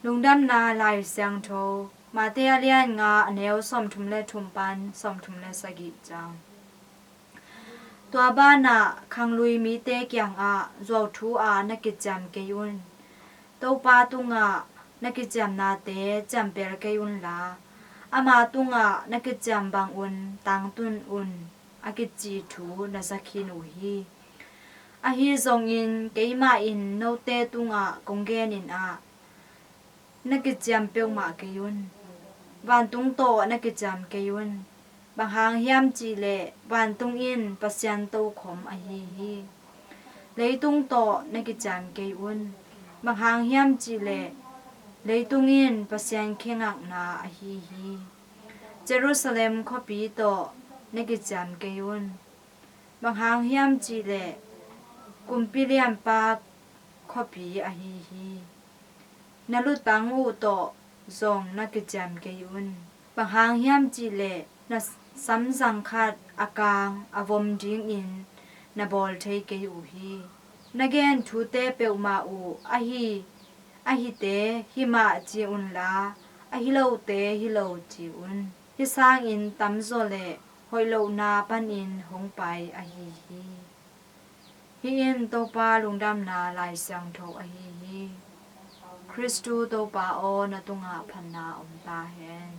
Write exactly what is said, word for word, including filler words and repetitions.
Lungdamna Lai Siangtho, Mate a lian nga, a neu sawmthum le thum pan sawmthum le sagih ciang. Tua banah khanglui mite kiangah zuauthu-a na kiciam kei un. Topa tungah na kiciamnate ciampel kei unla, ama tungah na kiciam bangun tangtun un, a kici thu na za khin uh hi. Ahi zongin keimah in note tungah kong genin ah, na kiciam peuhmah kei un. Vantung tawh na kiciam kei un. Bang hang hiam cihleh vantung in Pasian tokhom ahi hi. Leitung tawh na kiciam kei un. Bang hang hiam cihleh leitung in Pasian khe ngakna ahi hi. Jerusalem khuapi tawh na kiciam kei un. Bang hang hiam cihleh kumpi lianpa khuapi ahi hi. Na lutang uh tawh zong na kiciam kei un. Bang hang hiam cihleh na samzang khat a kang a vom dingin na bawl thei kei uh hi. Na gen thute peuhmah uh ahi, ahite himah ci unla, ahi lote hi lo ci un. Hih sangin tamzaw le hoih lohna panin hong pai ahi hi. Hih in Topa lungdamna Lai Siangtho ahi hi. Khristu Topa aw, na tungah phatna om ta hen.